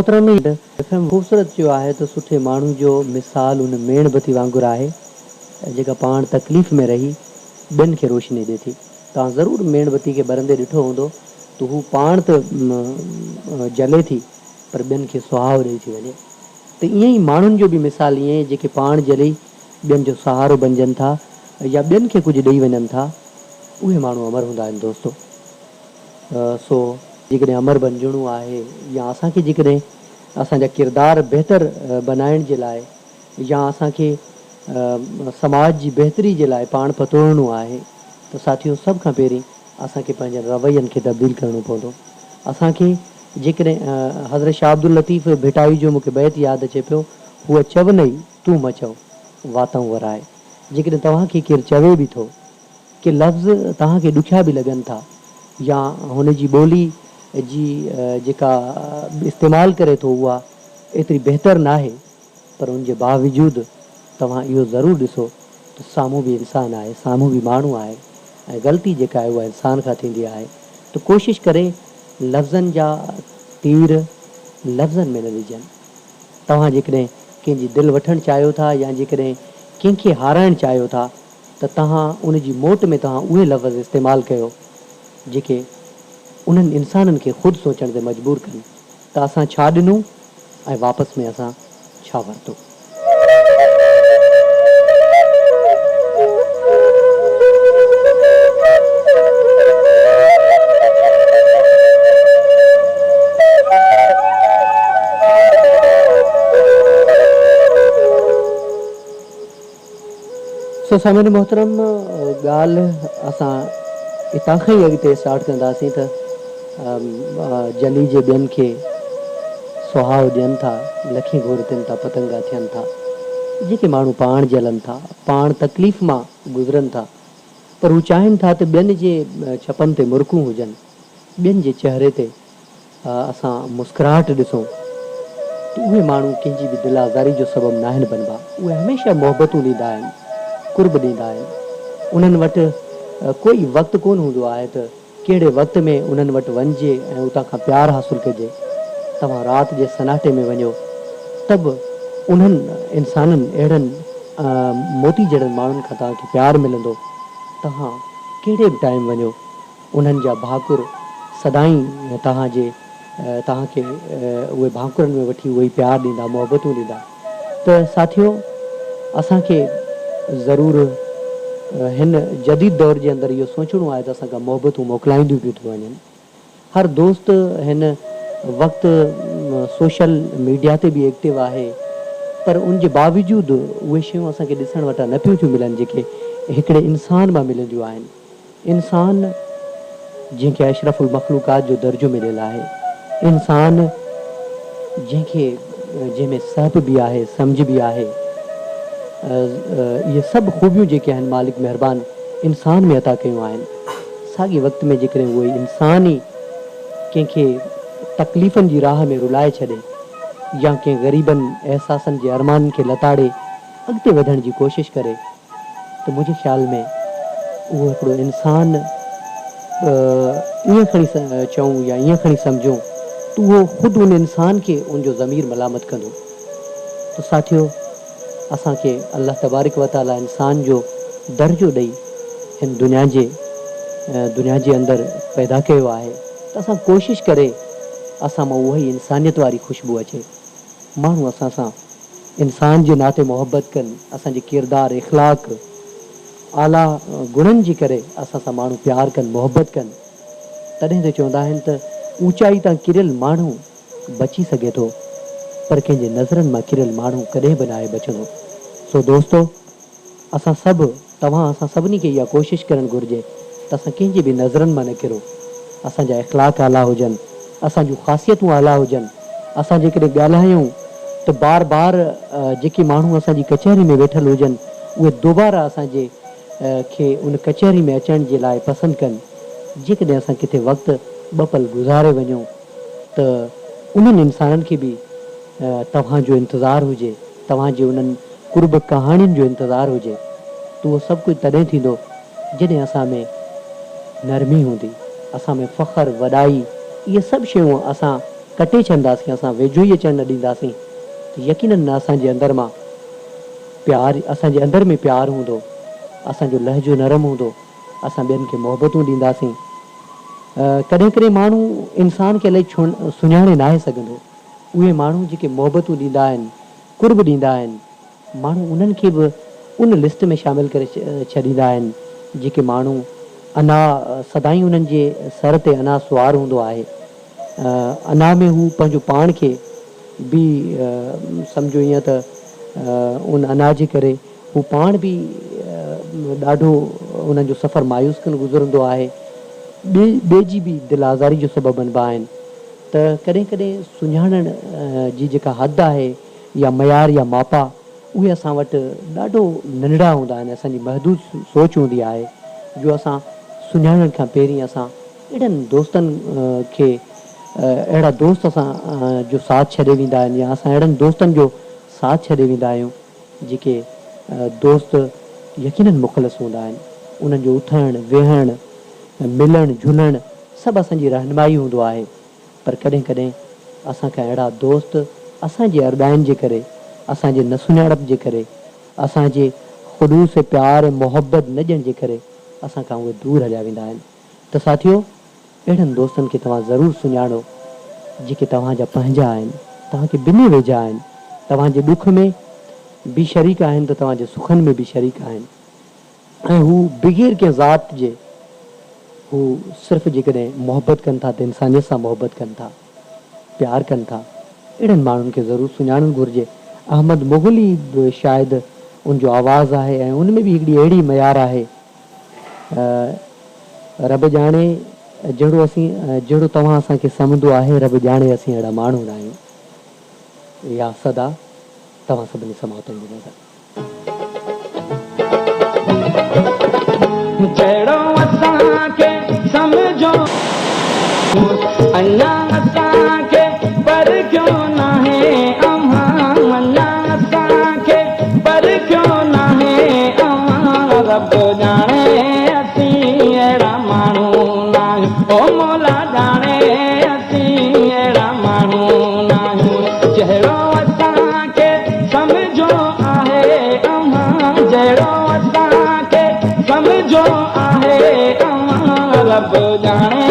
محترم F M خوبصورت چيو آهي ته سٺي ماڻهو جو مثال ان ميڻ بتي وانگر آهي جيڪا پاڻ تڪليف ۾ رهي ٻين کي روشني ڏي ٿي. توهان ضرور ميڻ بتي کي ٻرندي ڏٺو هوندو ته هو پاڻ ته جلي ٿي پر ٻين کي سهائو ڏئي ٿي وڃي ته ائين ئي ماڻهن جو به مثال ائين ئي جيڪي پاڻ جلي ٻين جو سهارو بنجن ٿا يا ٻين کي ڪجهه ڏئي وڃن ٿا اهي ماڻهو امر هوندا آهن دوستو. سو جيڪڏهن امر بنجڻو آهي يا اسان کي جيڪڏهن اسان جا ڪردار بهتر بنائڻ جي لاء يا اسان کي سماج جي بهتري جي لاء پاڻ پتوڙڻو آهي ته ساٿيو سڀ کان پهرين اسان کي پنهنجن روين کي تبديل ڪرڻو پوندو. اسان کي جيڪڏهن حضرت شاهه عبداللطيف ڀٽائي جو مون کي بيت ياد اچي پيو هوء چونئي تون م چئو واتئون ورائي جيڪڏهن توهان کي ڪير چوي به ٿو ڪي لفظ توهان کي ڏکيا به لڳن ٿا يا هن جي ٻولي جي جيڪا استعمال ڪري ٿو اها ايتري بهتر ناهي پر ان جي باوجود توهان اهو ضرور ڏسو ته سامهون به انسان آهي سامهون به ماڻهو آهي ۽ غلطي جيڪا آهي اها انسان کان ٿيندي آهي ته ڪوشش ڪري لفظن جا تير لفظن ۾ نه وجهن. توهان جيڪڏهن ڪنهن جي دل وٺڻ چاهيو ٿا يا جيڪڏهن ڪنهن کي هارائڻ چاهيو ٿا ته توهان ان جي موٽ ۾ توهان اهي لفظ استعمال ڪيو جيڪي انهن انسانن کي خود سوچڻ تي مجبور ڪن ته اسان ڇا ڏنو ۽ واپس ۾ اسان ڇا ورتو. سو سامعين محترم ڳالهه اسان اتان کان ئي اڳتي اسٽارٽ ڪنداسين ته جلي جي ٻين کي سهاء ڏين ٿا لکين گهورتين تان پتنگا ٿين ٿا جيڪي ماڻهو پاڻ جلن ٿا پاڻ تڪليف مان گذرن ٿا پر هو چاهين ٿا ته ٻين جي چپن تي مرڪون هجن ٻين جي چهري تي اسان مسڪراهٽ ڏسون ته اهي ماڻهو ڪنهن جي به دل آزاري جو سبب ناهن بنبا. اهي هميشه محبتون ڏيندا آهن، قرب ڏيندا آهن. انهن وٽ ڪوئي وقت ڪونه هوندو آهي ته ڪهڙي وقت ۾ انهن وٽ وڃجي ۽ اتان کان پيار حاصل ڪجي. توهان رات جي سناٽي ۾ وڃو ته به انهن انسانن اهڙن موتي جهڙن ماڻهن کان توهان کي پيار ملندو. توهان ڪهڙي به ٽائيم وڃو انهن جا ڀاڪر سدائين توهان جي توهان کي اهي ڀاڪرن ۾ وٺي اهي ئي پيار ڏيندا محبتون ڏيندا ته ساٿيو اسان کي ضرور هن جديد دور جي اندر اهو سوچڻو آهي ته اسان کان محبتون موڪلائينديون پيون ٿيون وڃن هر دوست هن وقت سوشل ميڊيا تي به ايڪٽو آهي پر ان جي باوجود اهي شيون اسان کي ڏسڻ وٽان نه پيون ٿيون ملن جيڪي هڪڙي انسان مان ملنديون آهن. انسان جنهن کي اشرف المخلوقات جو درجو مليل آهي، انسان جنهن کي جنهن ۾ سهپ به آهي، سمجهه به آهي، اهي سڀ خوبيون جيڪي آهن مالڪ مهربان انسان ۾ عطا ڪيون آهن. ساڳئي وقت ۾ جيڪڏهن اهو ئي انسان ئي ڪنهن کي تڪليفن جي راهه ۾ رلائي ڇڏي يا ڪنهن غريبن احساسن جي ارمانن کي لتاڙي اڳتي وڌڻ جي ڪوشش ڪري ته منهنجي خيال ۾ اهو هڪڙو انسان ائين کڻي چئون يا ائين کڻي سمجهون ته اهو خود ان انسان کي ان جو ضمير ملامت ڪندو ته ساٿيو اسان کي الله تبارڪ و تعاليٰ انسان جو درجو ڏئي هن دنيا جي دنيا جي اندر پيدا ڪيو آهي ته اسان ڪوشش ڪري اسان مان اها ئي انسانيت واري خوشبو اچي ماڻهو اسان سان انسان جي ناتي محبت ڪن، اسان جي ڪردار، اخلاق، اعليٰ گڻن جي ڪري اسان سان ماڻهو پيار ڪن، محبت ڪن. تڏهن ته چوندا آهن ته اوچائي تان ڪريل ماڻهو بچي سگهي ٿو، پر ڪنهن جي نظرن مان ڪريل ماڻهو ڪڏهن به ناهي بچندو. سو دوستو! اسان سڀ، توهان اسان سڀني کي اها ڪوشش ڪرڻ گهرجي ته اسان ڪنهن جي به نظرن مان نه ڪرون. اسان جا اخلاق اعليٰ هجن، اسان جون خاصيتون اعليٰ هجن. اسان جيڪڏهن ڳالهايون ته بار بار جيڪي ماڻهو اسان جي ڪچهري ۾ ويٺل هجن، اهي دوباره اسان جي کي ان ڪچهري ۾ اچڻ جي لاء پسند ڪن. جيڪڏهن اسان ڪٿي وقت ٻه پل گذاري وڃون ته انهن انسانن کي به توهان جو انتظار هجي. توهان جي انهن قرب ڪهاڻين جو انتظار هجي ته اهو سڀ ڪجهه تڏهن ٿيندو جڏهن اسان ۾ نرمي هوندي، اسان ۾ فخر، وڏائي اهي سڀ شيون اسان ڪٽي ڇڏنداسين، اسان ويجهو ئي اچڻ نه ڏينداسين ته يقينن نه اسان جي اندر مان پيار اسان جي اندر ۾ پيار هوندو، اسان جو لهجو نرم هوندو، اسان ٻين کي محبتون ڏينداسين. ڪڏهن ڪڏهن ماڻهو انسان کي الائي ڇو سڃاڻي ناهي سگهندو. اهي ماڻهو جيڪي محبتون ڏيندا آهن، قرب ڏيندا آهن، ماڻهو انهن کي به ان لسٽ ۾ شامل ڪري ڇڏيندا آهن جيڪي ماڻهو انا سدائين انهن جي سر تي انا سوار هوندو آهي. انا ۾ هو پنهنجو پاڻ کي به سمجهو ائين ته ان انا جي ڪري هو پاڻ به ڏاڍو انهن جو سفر مايوس ڪن گذرندو آهي. ٻئي ٻئي جي به دل آزاري جو سبب بنبا آهن ته ڪڏهن ڪڏهن سڃاڻڻ جي جيڪا حد آهي يا معيار يا ماپا اهي اسان وٽ ڏاڍو ننڍڙا هوندا آهن اسان جي محدود سوچ هوندي آهي جو اسان سڃاڻڻ کان پهرين اسان اهڙن دوستن کي اهڙا دوست اسان جو ساٿ ڇڏي ويندا آهن يا اسان اهڙن دوستن جو ساٿ ڇڏي ويندا آهيون جيڪي دوست يقينن مخلص هوندا آهن انهن جو اٿڻ ويهڻ ملڻ جهلڻ سڀ اسان جي رهنمائي هوندو آهي پر ڪڏهن ڪڏهن اسان کان اهڙا دوست اسان جي ارڏاين جي ڪري، اسان جي نه سڃاڻپ جي ڪري، اسان جي خلوص پيار ۽ محبت نه ڏيڻ جي ڪري اسان کان اهي دور هليا ويندا آهن ته ساٿيو اهڙن دوستن کي توهان ضرور سڃاڻو جيڪي توهان جا پنهنجا آهن، توهان کي بنهه ويجها آهن، توهان جي ڏک ۾ به شريڪ آهن ته توهان جي سکن ۾ به شريڪ آهن. ۽ هو بغير ڪنهن ذات جي هو صرف جيڪڏهن محبت ڪن ٿا ته انسانيت سان محبت ڪن ٿا، پيار ڪن ٿا. اهڙن ماڻهن کي ضرور سڃاڻڻ گهرجي. احمد مغل ئي به شايد ان جو آواز آهي ۽ ان ۾ به هڪڙي اهڙي معيار آهي رب ڄاڻي جهڙو اسين جهڙو توهان اسان کي سمندو آهي رب ڄاڻي اسين اهڙا ماڻهو ناهيون. اها صدا توهان سڀني سماعتن جي نظر. جهڙو اسان کي سمجهو اڃا اسان کي پرکيو ناهي اوهان اڃا اسان کي پرکيو ناهي اوهان رب ڄاڻي اسين اهڙا ماڻهو ناهيون او مولا ڄاڻي اسين اهڙا ماڻهو ناهيون جهڙو اسان کي سمجهو آهي اوهان جهڙو اسان کي سمجهو آهي اوهان رب ڄاڻي.